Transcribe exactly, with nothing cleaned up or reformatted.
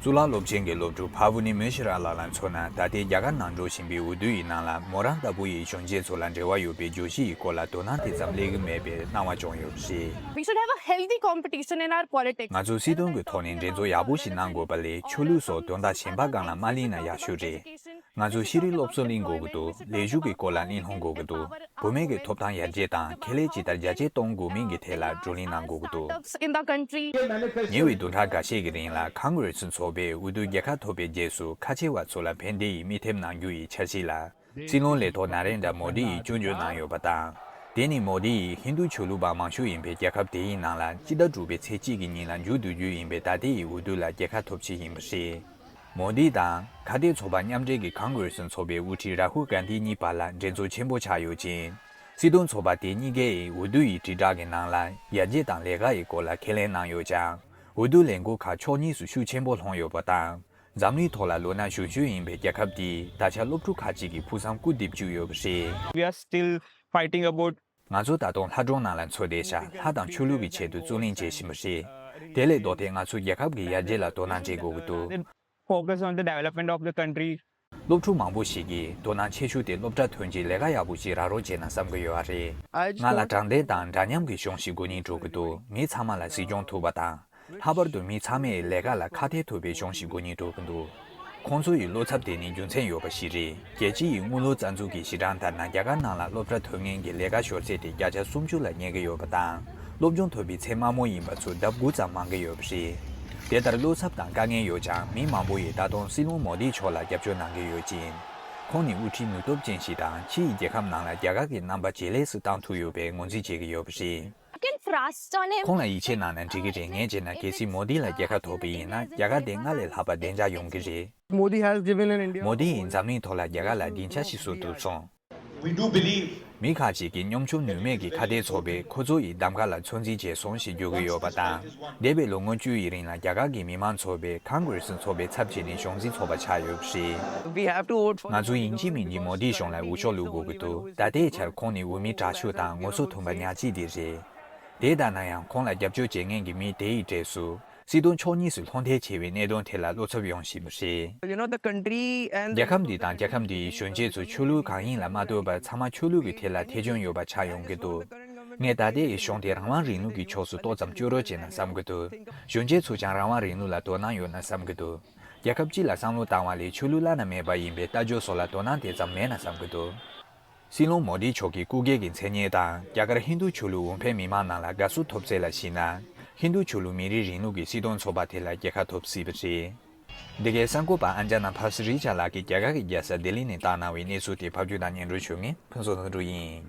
གཙུག་ལག་སློབ་ཆེན་གྱི་སློབ་ཕྲུག་ཕ་བུ་ནི་མོ་ཤི་ར་ལགས་ལ་མཚོན་ན། ད་ལྟའི་རྒྱ་གར་ནང་འགྲོ་བཞིན་པའི་འོས་བསྡུ་ཡི་ནང་ལ་མོ་རང་ལྟ་བུ་ཡི་གཞོན་སྐྱེས་ཚོ་ལ་འབྲེལ་བ་ཡོད་པའི་བརྗོད་གཞི་ཡི་སྐོར་ལ་དོ་སྣང་དེ་ཙམ་སླེབས་ཀྱི་མེད་པའི་སྣང་བ་བྱུང་ཡོད་པ་རེད། We should have a healthy competition in our politics. ང་ཚོ་སྲིད་དོན་གྱི་ཐོག་ནས་འགྲན་རྩོད་ཡག་པོ་ཞིག་གནང་དགོས་པ་ལས་ཆོས་ལུགས་སོགས་དོན་དག་གཞན་པ་སྒང་ལ་མ་གླེང་ན་ཡག་ཤོས་རེད། ང་ཚོ་ཤེས་རིག་སློབ་གསོ་གླེང་དགོས་ཀྱི་འདུག་ལས་ཞུགས་ཀྱི་སྐོར་ལ་གླེང་སློང་དགོས་ཀྱི་འདུག་བུད་མེད་ཀྱི་ཐོབ་ཐང་ཡར་རྒྱས་དང་ཁེ་ལས་ཇི་ལྟར་རྒྱ་སྐྱེད་གཏོང་དགོས་མིན་གྱི་ཐད་ལ་བགྲོ་གླེང་གནང་དགོས་ཀྱི་འདུག In the country. ཉེ་བའི་བདུན་ཕྲག་འགའ་ཤས་ཀྱི་རིང་ལ་ཁོང་གྷི་རེ་སི་ཚོགས་པས་འོས་བསྡུ་རྒྱལ་ཁ་ཐོབ་པའི་རྗེས་སུ་ཁ་ཆེ་བ་ཚོ་ལ་ཕན་བདེ་ཡི་མིག་ལྟེབ་གནང་རྒྱུ་ཡི་འཆར་གཞི་ལ། སྲིད་བློན་ལས་ཐོག་ན་རེན་དྲ་མོ་དི་ཡིས་སྐྱོན་བརྗོད་གནང་ཡོད་པ་དང་། དེ་ནི་མོ་དི་ཡིས་ཧིན་རྡུ་ཆོས་ལུགས་པ་མང་ཤོས་ཡིན་པའི་རྒྱལ་ཁབ་དེའི་ནང་ལ་སྤྱི་ཟླ་དྲུག་པའི་ཚེས་གཅིག་གི་ཉིན་ལ་མཇུག་བསྡུ་རྒྱུ་ཡིན་པའི་ད་ལྟའི་འོས་བསྡུ་ལ་རྒྱལ་ཁ་ཐོབ་ཆེད་ཡིན་པ་རེད། མོ་དི་དང་ཁ་གཏད་ཚོགས་པ་མཉམ་འབྲེལ་གྱི་ཁོང་གྷི་རེ་སི་ཚོགས་པའི་དབུ་ཁྲིད་རཱ་ཧུལ་གྷན་དྷི་གཉིས་བར་ལ་འགྲན་རྩོད་ཆེན་པོ་ཆགས་ཡོད་ཅིང་། སྲིད་དོན་ཚོགས་པ་དེ་གཉིས་ཀས་འོས་བསྡུ་ཡི་དྲིལ་བསྒྲགས་ཀྱི་ནང་ལ་ཡར་རྒྱས་དང་ལས་ཀ་ཡི་སྐོར་ལ་ཁས་ལེན་གནང་ཡོད་ཀྱང་། འོས་བསྡུ་ལས་འགུལ་ཁག་ཕྱོགས་གཉིས་སུ་ཤུགས་ཆེན་པོ་ལྷུང་ཡོད་པ་དང་། འཛམ་གླིང་ཐོག་ལ་ལོ་ན་གཞོན་ཤོས་ཡིན་པའི་རྒྱལ་ཁབ་འདིས་ད་ཆ་སློབ་ཕྲུག་ཁག་ཅིག་གི་ཕུགས་བསམ་སྐུར་འདེབས་བཅུག་ཡོད་པ་རེད། We are still fighting about. ང་ཚོ་ད་དུང་ལྷ་སྒྲུང་ནང་ལ་འཚོ་བསྡད་ཤག་ལྷ་དང་ཆོས་ལུགས་ཀྱི་ཆེད་དུ་རྩོད་གླེང་བྱེད་བཞིན་པ་རེད། དེ་ལས་ལྡོག་སྟེ་ང་ཚོ་རྒྱལ་ཁབ་ཀྱི་ཡར་རྒྱས་ལ་དོ་སྣང་བྱེད་དགོས་ཀྱི་འདུག Focus on the development of the country. སློབ་ཕྲུག་མང་པོ་ཞིག་གིས་དོ་སྣང་ཆེ་ཤོས་དེ་སློབ་གྲྭ་ཐོན་རྗེས་ལས་ཀ་ཡག་པོ་ཞིག་རག་རོགས་བྱས་ན་བསམ་གྱི་ཡོད་པ་རེད། I just ང་ལ་want དྲང་བདེན་དང་འདྲ་མཉམ་གྱི་གཞུང་ཞིག་དགོས་སྙིང་འདོད་ཀྱི་འདུག་མི་ཚང་མ་ལ་གཟིགས་སྐྱོང་ཐུབ་པ་དང་། ལྷག་པར་དུ་མི་ཚང་མས་ལས་ཀ་ལ་ཁ་གཏད་ཐུབ་པའི་གཞུང་ཞིག་དགོས་སྙིང་འདོད་ཀྱི་འདུག་ཁོང་ཚོ་ཡི་བློ་འཚབ་དེ་ནི་རྒྱུ་མཚན་ཡོད་པ་ཞིག་རེད། རྒྱལ་སྤྱི་ཡི་དངུལ་ལོར་རྩ་འཛུགས་ཀྱི་གཞི་གྲངས་ལྟར་ན་རྒྱ་གར་ནང་ལ་སློབ་གྲྭ་ཐོན་མཁན་གྱི་ལས་ཀ་ཤོར་ཚད་དེ་བརྒྱ་ཆ་སུམ་ཅུ་ལ་སླེབས་ཀྱི་ཡོད་པ་དང་། སློབ་སྦྱོང་ཐོབ་པའི་ཚད་དམའ་མོ་ཡིན་པ་ཚོ་ལྡབ་དགུ་ཙམ་མང་གི་ཡོད་པ་རེད། དེ་ལྟར་བློ་འཚབ་དང་དཀའ་ངལ་ཡོད་ཀྱང་མི་མང་པོ་ཡིས་ད་དུང་སྲིད་བློན་མོ་དི་མཆོག་ལ་རྒྱབ་སྐྱོར་གནང་གི་ཡོད་ཅིང་། ཁོང་ནི་དབུ་ཁྲིད་ནུས་སྟོབས་ཅན་ཞིག་དང་ཕྱི་ཡི་རྒྱལ་ཁབ་ནང་ལ་རྒྱ་གར་གྱི་རྣམ་པ་ཇེ་ལེགས་སུ་བཏང་ཐུབ་ཡོད་པའི་ངོས་འཛིན་བྱེད་ཀྱི་ཡོད་པ་རེད། I can trust on him. ཁོང་ལ་ཡིད་ཆེས་གནང་ན་འགྲིག་གི་རེད། ངས་བྱས་ན་གལ་སྲིད་མོ་དི་ལ་རྒྱལ་ཁ་ཐོབ་པ་ཡིན་ན་རྒྱ་གར་དེ་སྔར་ལས་ལྷག་པ་བདེ་འཇགས་ཡོང་གི་རེད། Modi has given an India. མོ་དི་ཡིས་འཛམ་གླིང་ཐོག་ལ་རྒྱ་གར་ལ་སྡིངས་ཆ་ཞིག་བཟོ་ཐུབ་སོང་། We do believe. མི་ཁག་ཅིག་གིས་གཉོམ་ཆུང་ནུས་མེད་ཀྱི་ཁ་གཏད་ཚོགས་པས་ཁོ་ཚོ་ཡི་གདམ་ག་ལ་ཚོད་འཛིན་བྱས་སོང་ཞེས་བརྗོད་ཀྱི་ཡོད་པ་དང་། འདས་པའི་ལོ་ངོ་བཅུ་ཡི་རིང་ལ་རྒྱ་གར་གྱི་མི་མང་ཚོགས་པས་ཁོང་གྷི་རེ་སི་ཚོགས་པའི་ཚབ་བྱས་ནས་གཞུང་འཛིན་ཚོགས་པ་ཆགས་ཡོད་པ་རེད། We have to vote for. ང་ཚོ་ཡིན་གཅིག་མིན་གཅིག་མོ་དིའི་གཞུང་ལ་འོས་ཤོག་བླུག་དགོས་ཀྱི་འདུག་ད་ལྟའི་ཆར་ཁོང་ནི་འོས་མི་དྲག་ཤོས་དང་ངོ་སོ་མཐུན་པ་ཉག་གཅིག་དེ་རེད། དེ་ལྟ་ན་ཡང་ཁོང་ལ་རྒྱབ་སྐྱོར་བྱེད་མཁན་གྱི་མི་དེ་ཡི་གྲས་སུ་སྲིད་དོན་ཕྱོགས་གཉིས་སུ་ལྷོང་ཐལ་ཆེ་བའི་གནད་དོན་དེ་ལ་བློ་འཚབ་ཡོང་བཞིན་པ་རེད། You know, the country and རྒྱལ་ཁབ་འདི་དང་རྒྱལ་ཁབ་འདི་ཡི་གཞོན་སྐྱེས་ཚོ་ཆོས་ལུགས་གང་ཡིན་ལ་མ་ལྟོས་པར་ཚང་མ་ཆོས་ལུགས་ཀྱི་ཐད་ལ་ཐེ་བྱུས་ཡོད་པ་ཆགས་ཡོང་གི་འདུག་ངས་ད་ལྟའི་གཞུང་དེ་རང་དབང་རིང་ལུགས་ཀྱི་ཕྱོགས་སུ་ཏོག་ཙམ་བསྐྱོད་རོགས་བྱས་ན་བསམ་གྱི་འདུག་གཞོན་སྐྱེས་ཚོ་ཀྱང་རང་དབང་རིང་ལུགས་ལ་དོ་སྣང་ཡོད་ན་བསམ་གྱི་འདུག་རྒྱལ་ཁབ་སྤྱི་ལ་བསམ་བློ་བཏང་བ་ལས་ཆོས་ལུགས་བླ་ན་མེད་པ་ཡིན་པའི་ལྟ་སྤྱོད་སོགས་ལ་དོ་སྣང་དེ་ཙམ་མེད་ན་བསམ་གྱི་འདུག་སྲིད་བློན་མོ་དི་མཆོག་གི་སྐུ་སྒེར་གྱི་མཚན་སྙན་དང་རྒྱ་གར་ཧིན་རྡུ་ཆོས་ལུགས་འོས་འཕེན་མི་མང་ནང་ལ་དགའ་བསུ་ཐོབ་ཚད་ལ་གཞིགས་ན། ཧིན་རྡུ་ཆོས་ལུགས་མི་རིགས་རིང་ལུགས་ཀྱི་སྲིད་དོན་ཚོགས་པ་དེ་ལ་རྒྱལ་ཁ་ཐོབ་སྲིད་པ་རེད། འདི་གའི་གསར་འགོད་པ་ཨན་ཅ་ན་ཕ་སི་རི་ཅ་ལགས་ཀྱིས་རྒྱ་གར་གྱི་རྒྱལ་ས་ལྡི་ལི་ནས་བཏང་གནང་བའི་གནས་ཚུལ་དེ་ཕབ་སྒྱུར་དང་སྙན་སྒྲོན་ཞུ་མཁན་ཕུན་ཚོགས་དོན་གྲུབ་ཡིན།